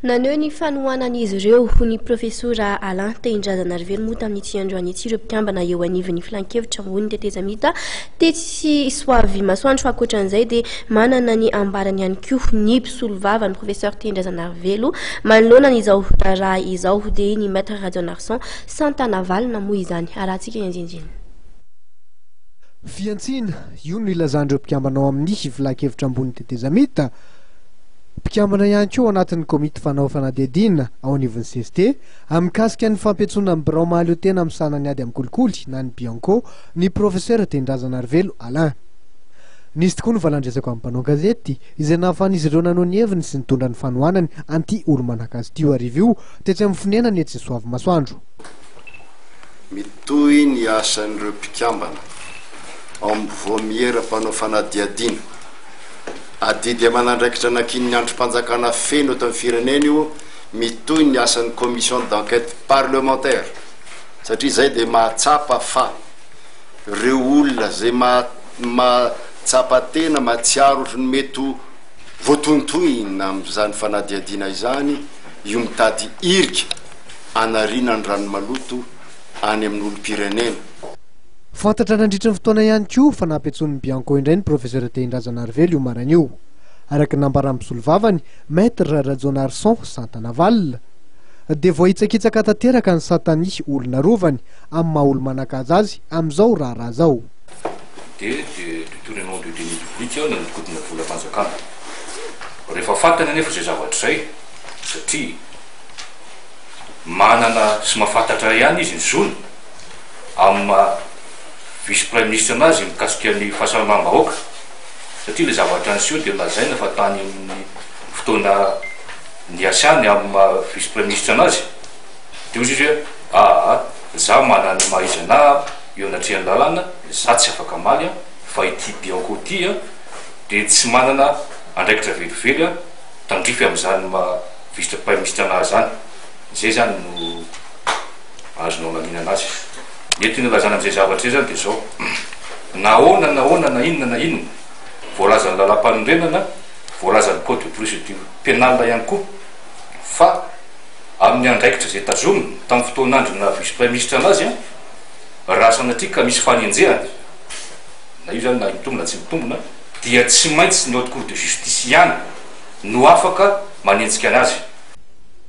Naneho ny fanohanan'izy ireo ho ny Profesora Alain Tehindrazanarivelo moa tamin'ity androany ity ireo mpikambana eo anivon'ny Filankevitra ambonin'ny tetezamita tetsy Soavimasoandro. Fa ankoatran'izay dia manana ny ambarany ihany koa ny mpisolovava ny Professeur Tehindrazanarivelo manoloana an'izao raharaha izao dia ny Maître Rajaonarison Santanavalona moa izany. Arahantsika ny andinindiny. Fihantsiana, io no ilazan'ireo mpikambana ao amin'ny Filankevitra ambonin'ny tetezamita. Mpikambana ihany koa ao anatin'ny komity fanao fanadihadiana ao anivon'ny cst mikasika ny fampiantsoana ny birao mahaleo tena misahana ny ady amin'ny kolikoly na ny Bianco ny Profesera Tehindrazanarivelo Alain. Nisy tokoa ny valan-dresaka amin'ny mpanao gazety izay nahafahan'izy ireo nanao ny heviny sy nitondra ny fanohanany an'ity olo-manan-kaja ity io hariva io tetsy amin'ny fonenany etsy Soavimasoandro. Mitohy ny asan'ireo mpikambana ao amin'ny vaomiera mpanao fanadihadiana. Adidy aman'andraikitra nankinin'ny andrim-panjakana feno eto amin'ny firenena io, mitohy ny asan'ny commission d'enquête parlementaire satria izay dia mahatsapa fa ireo olona izay mahatsapa tena, mahatsiaro ohatry ny mety ho voatohintohina amin'izany fanadihadiana izany io mitady hirika anariana ny rano maloto any amin'ny olom-pirenena. Fantatra nandritra ny fotoana ihany koa fa nampiantsoin'ny Bianco indray ny Profesora Tehindrazanarivelo io maraina io. Araka ny nambaran'ny mpisolovavany, Maître Rajaonarison Santanavalona, dia voahitsakitsaka tanteraka ny satan'ny olona arovany amin'ny maha olo-manan-kaja azy amin'izao raharaha izao. Dia détournement de deniers publics nanodikodina volam-panjakana. Rehefa fantany anefa izay zavatra izay, satria manana sy mahafantatra ihany izy ny zony, amin'ny maha vice praiminisitra anazy mikasika ny fahasalamam-bahoaka satria ilay zavatra niseho dia lazaina fa tany amin'ny fotoana niasany amin'ny maha vice praiminisitra anazy dia hoy izy hoe aa za manana ny maha izy anah eo anatrehan'ny lalàna za tsy afaka hamaly an fa ity Bianco ity an dia tsy manana andraikitra velively an tandrify amin'izany maha vice praiminisitra anahy zany izay zany no Azonao anamiana azy. Ny entiny ilazana an'izay zavatra izay izany dia izao, na ahoana na ahoana na inona na inona voalazan'ny lalàmpanorenana, voalazan'ny code de procédure pénale ihany koa fa amin'ny andraikitra izay tazominy tamin'ny fotoan'andro naha vice praiminisitra anazy an, raha sanatria ka misy fanenjehana, na io izany na mitombina na tsy mitombina, dia tsy maintsy ny haute cour de justice ihany no afaka manenjika anazy.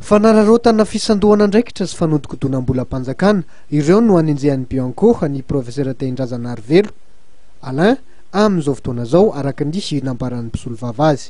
Fanararaotana fisandohana andraikitra sy fanodikodonam-bolam-panjakana, ireo no anenjehan'ny Bianco ny Profesera Tehindrazanarivelo Alain amin'izao fotoana izao, araka ny nambaran'ny mpisolovava azy.